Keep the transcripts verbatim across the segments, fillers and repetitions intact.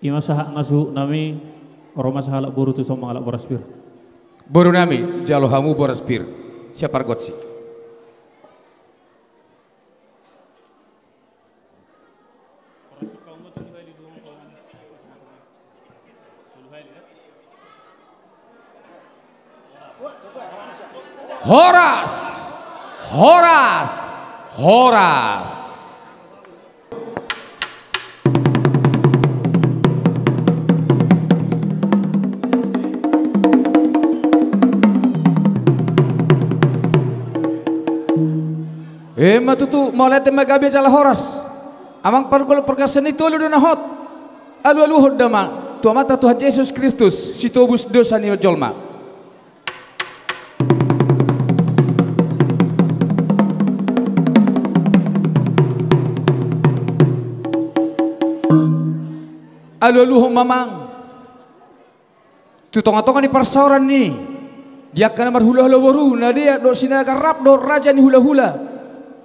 I ma sahat na suhut nami, ro ma sahalak boru tu son mangalap boras pir. Boru nami, jalo hamu boras pir. Siap pargonsi. Horas! Horas! Horas! Emma tutu, mauliate ma gabe jala horas. Amang pargol parkasa ni tolu do na hot. Alualuhon damang tu Amanta Tuhan Jesus Kristus, sitobus dosa ni jolma. Alualuhon ma amang tu tongatonga ni parsaoran i, di angka na marhulahula boru, na deak dohot Sinaga rap dohot raja ni hulahula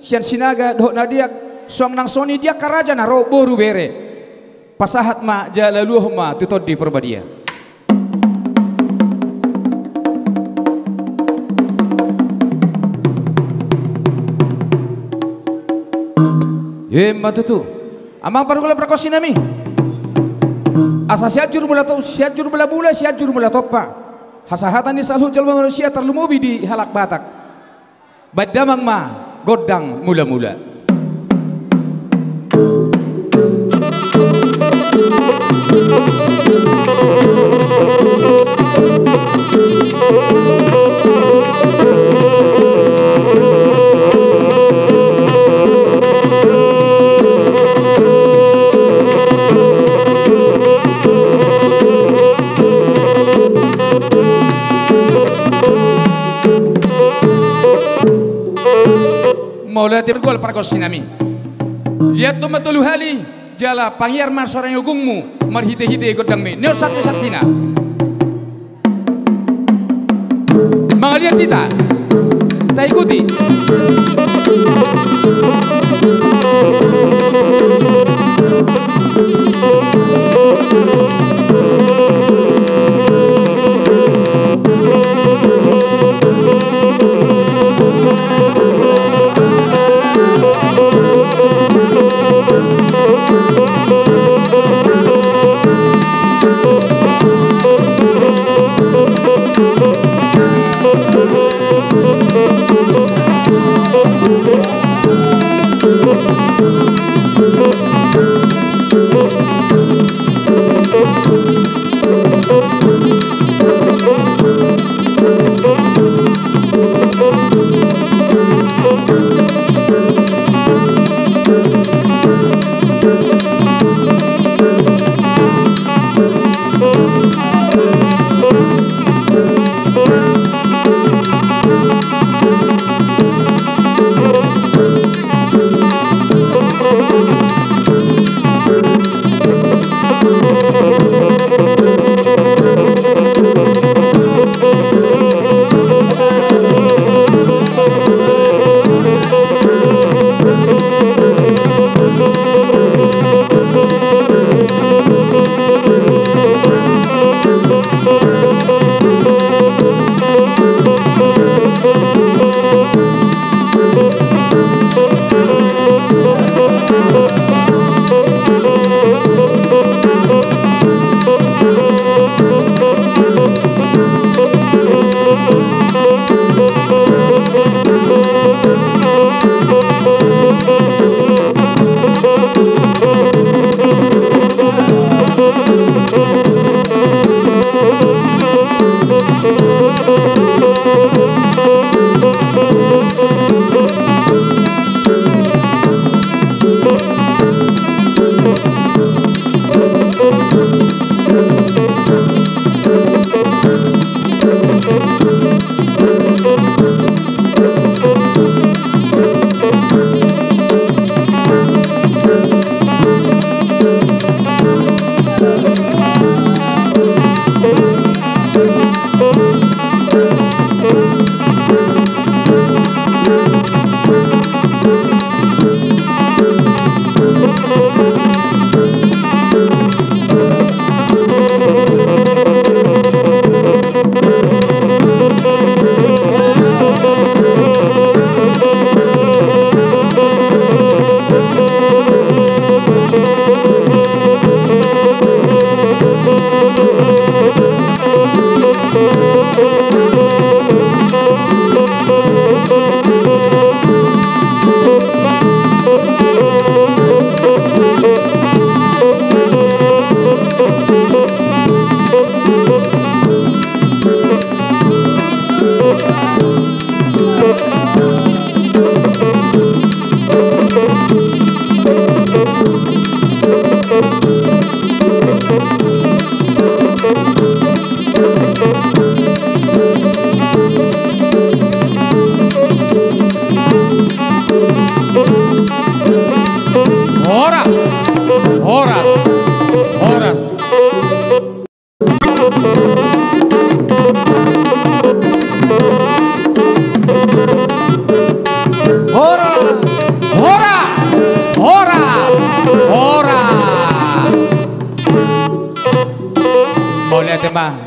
sian Sinaga dohot na deak, suang nang songon i di angka raja na ro boru bere. Pasahat ma jala alualuhon ma tu Tondi Parbadia. Emma tutu. Amang pargol pargonsi nami. Asa Sianjur Mula To-, Sianjur Mulamula, Sianjur Mula Tompa. Hasahatan ni saluhut jolma manusia, tarlumobi di halak Batak. Baen damang ma gondang mulamula. Mauliate pargol pargonsi nami. Liat tu ma tolu hali, jala pangiar ma sora ni ogungmu marhitehite gondangmi. Neo santisantina. Mangaliat hita. Taikuti.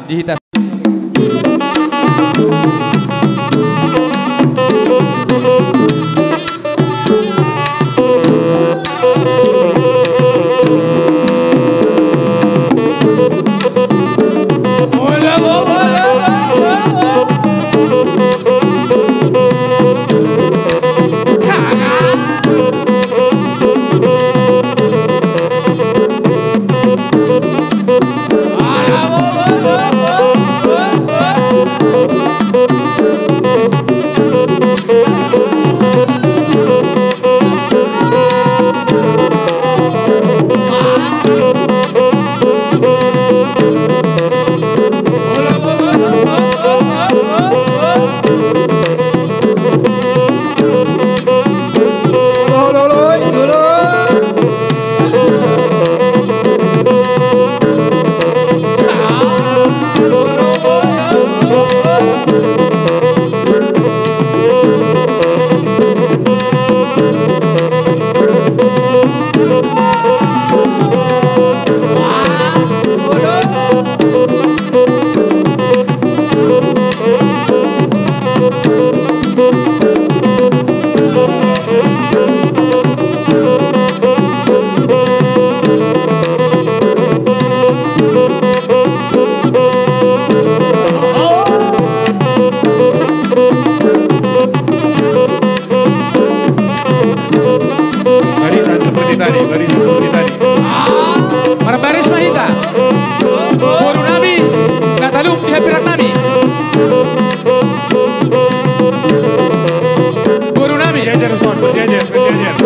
di hita. Barisan seperti tadi, barisan seperti tadi. Marbaris ma hita. Boru nami, na taluk di hambirang nami. Boru nami. Berjejer, Son, berjejer, berjejer.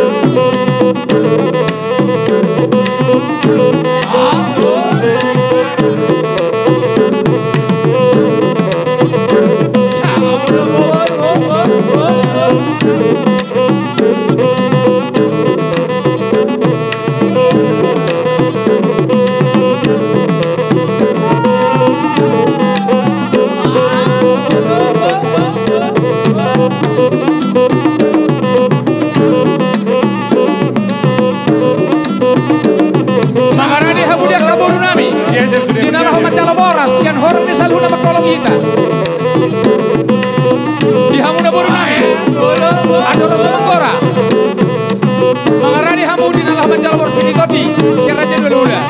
Mangarade hamu di angka boru nami. Di na laho manjalo boras sian horong ni saluhutna mangholongi hita. Di hamuna boru nami. Andor ro so manggora. Mangarade hamu di na laho manjalo boras pinitondi sian raja ni hulahula.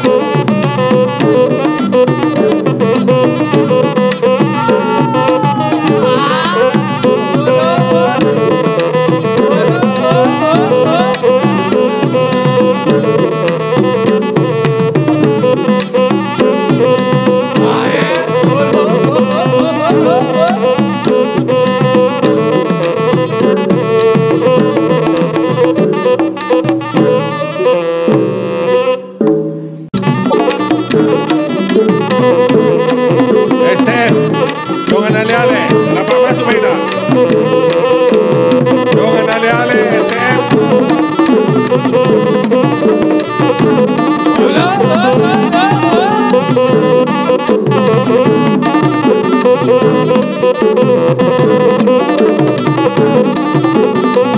S T M, dongan ale-ale, lapak masuk ma hita. Dongan ale-ale, S T M.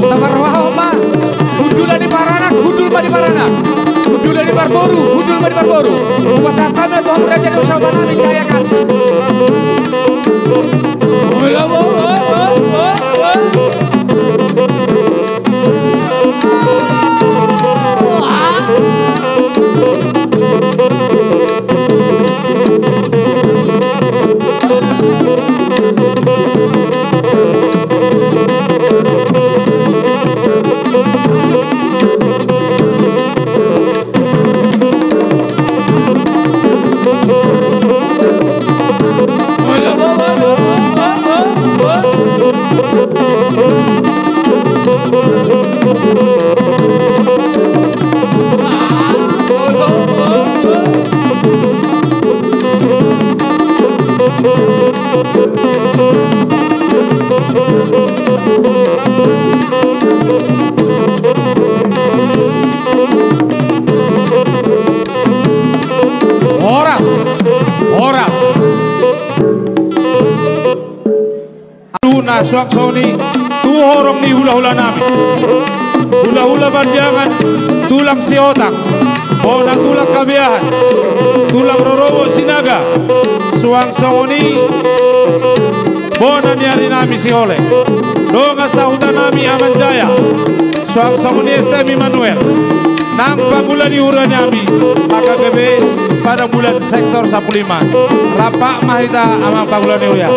Taparrohahon ma. Hundul ma di paranak, hundul ma di paranak. Hundul ma di parboru, hundul ma di parboru. Hupasahat hami ma tu hamu raja ni husahuton nami Cahaya Kasih. Horas, horas. Tu na suang songon i, tu horong ni hulahula nami. Hulahula Pandiangan, tulang Sihotang, bona tulang Kabeahan, tulang rorobot Sinaga, Suang songon i bona ni ari nami Sihole, dongan sahuta nami Aman Jaya. Suang songon i S T M Immanuel, nang pangula ni huria nami H K G B Padang Bulan sektor sampulu lima. Rap ma hita amang pangula ni huria.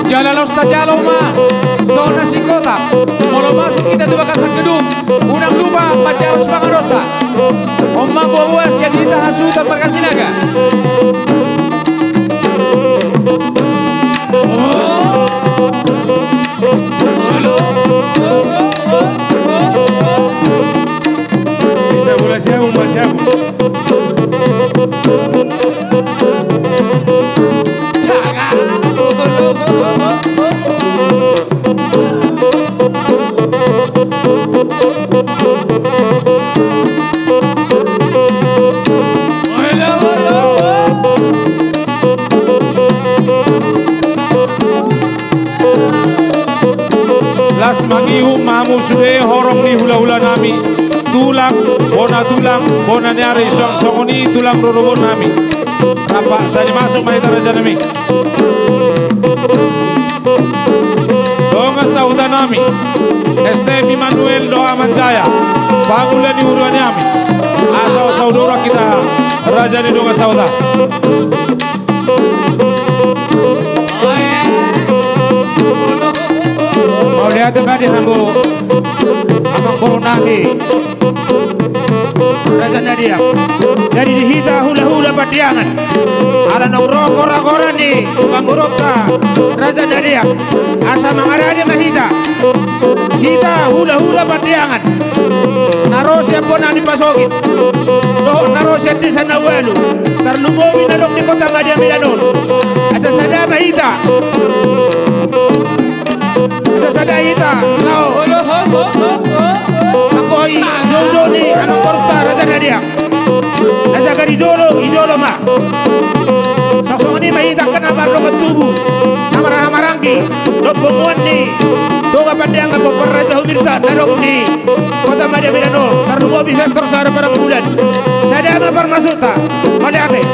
Jala laos tajalo ma songon na singkotan. Molo masuk hita tu bagasan gedung, unang lupa manjalo sipanganonta. On ma boaboa sian hita hasuhuton marga Sinaga. Bisa bola siamun, bola siamun. Las mangihut ma hamu sude horong ni hulahula nami, tulang, bona tulang, bona ni ari, suang songon i tulang rorobot nami. Rap ma, sai masuk ma hita raja nami. Dongan sahuta nami, S T M Immanuel dohot Aman Jaya, pangula ni huria nami. Asa saudara hita, raja ni dongan sahuta. Mauliate ma di hamu amangboru nami, raja Nadia. Jadi di hita hulahula Pandiangan, ala naung ro goragora ni pangguruonta raja Nadia, asa mangarade ma hita. Hita hulahula Pandiangan, na ro sian bona ni pasogit dohot na ro sian desa na ualu, tarlumobi na adong di kota Madya Medan on. Asa sada ma hita, asa sada hita laho manggohi joujou ni amangborunta raja Nadia. Na jaga di jolo, di jolo ma. Songon ma hita angka na mardongan tubu, na marhahamaranggi, dohot punguan ni Toga Pandeangan, pomparan Raja Humirta na adong di Kota Madya Medan on, tarlumobi sektor sada Padang Bulan. Sada ma parmasunta. Mauliate.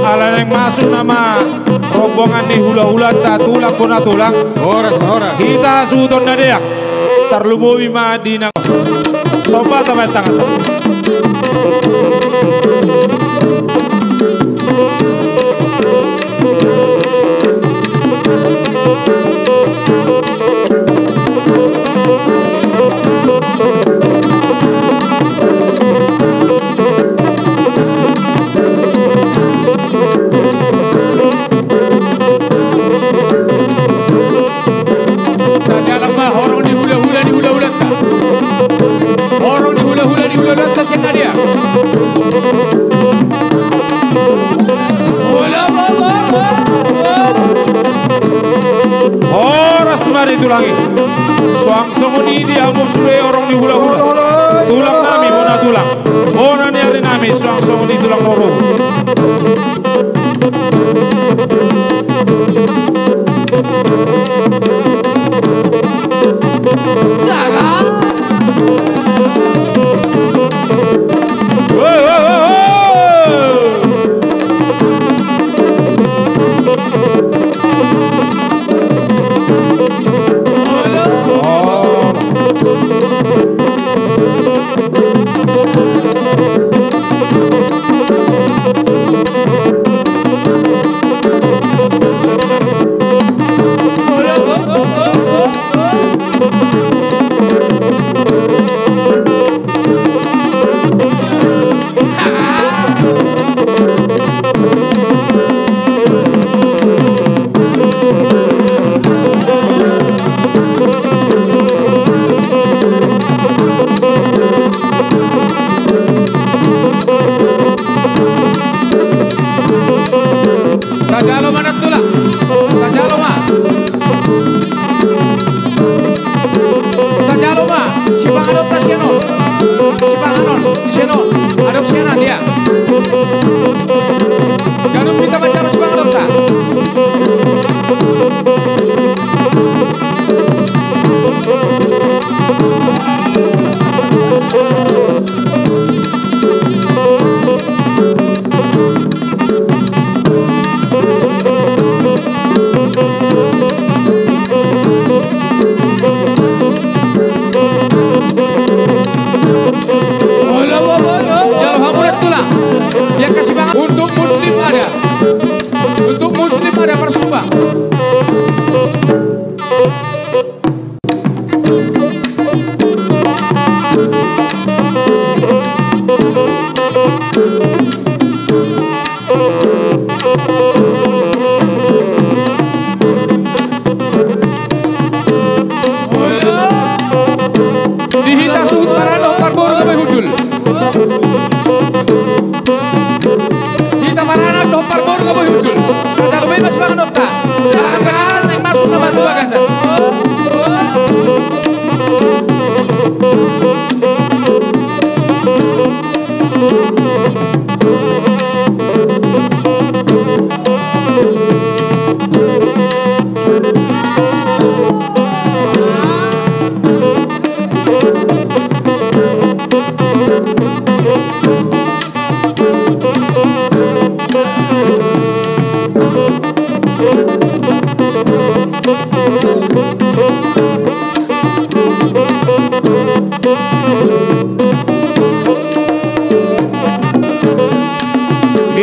Ala naeng masuk nama rombongan ni hulahulanta, tulang bona tulang. Horas ma, horas. Hita suhuton na deak. Tarlumobi ma di nang somba ta baen tangan. Tajalang ma horong ni hulahula ni hulahulanta. Horong ni hulahula ni hulahulanta sian na deak. Horas ma di tulang i. Suang songon i di hamu sude horong ni hulahula. Tulang nami bona tulang. Bona ni ari nami suang songon i tulang rorobot.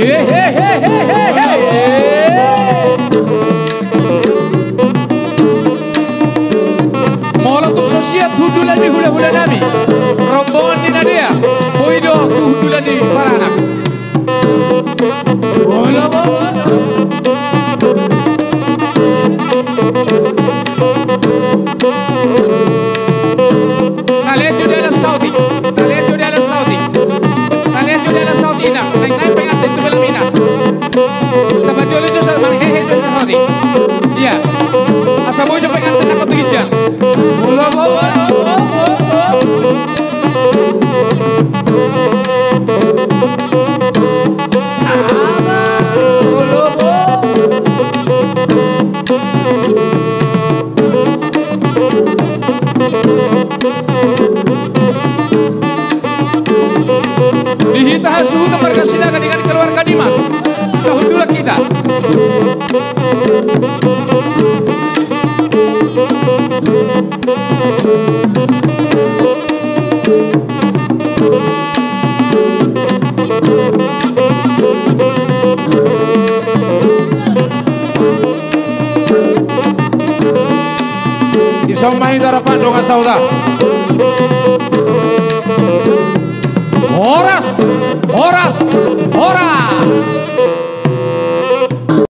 He, he, he, he, he, he. Molo tung so siat hundulan ni hulahulanami, rombongan ni Nadea, boi do tu hundulan ni paranak. Talean jo dalan saut i. Talean jo dalan saut i. Talean jo dalan saut i, inang. Naeng, naeng pengantin tu dalam, inang. Tamba jolo jo saut, marhehe jo saut i. Ia. Asa boi jo pengantin nangkok tu ginjang. Di hita hasuhuton marga Sinaga dengan keluarga Dimas, sahundulan hita. Dison ma hita rap mandok sahuta. Horas, horas, horas.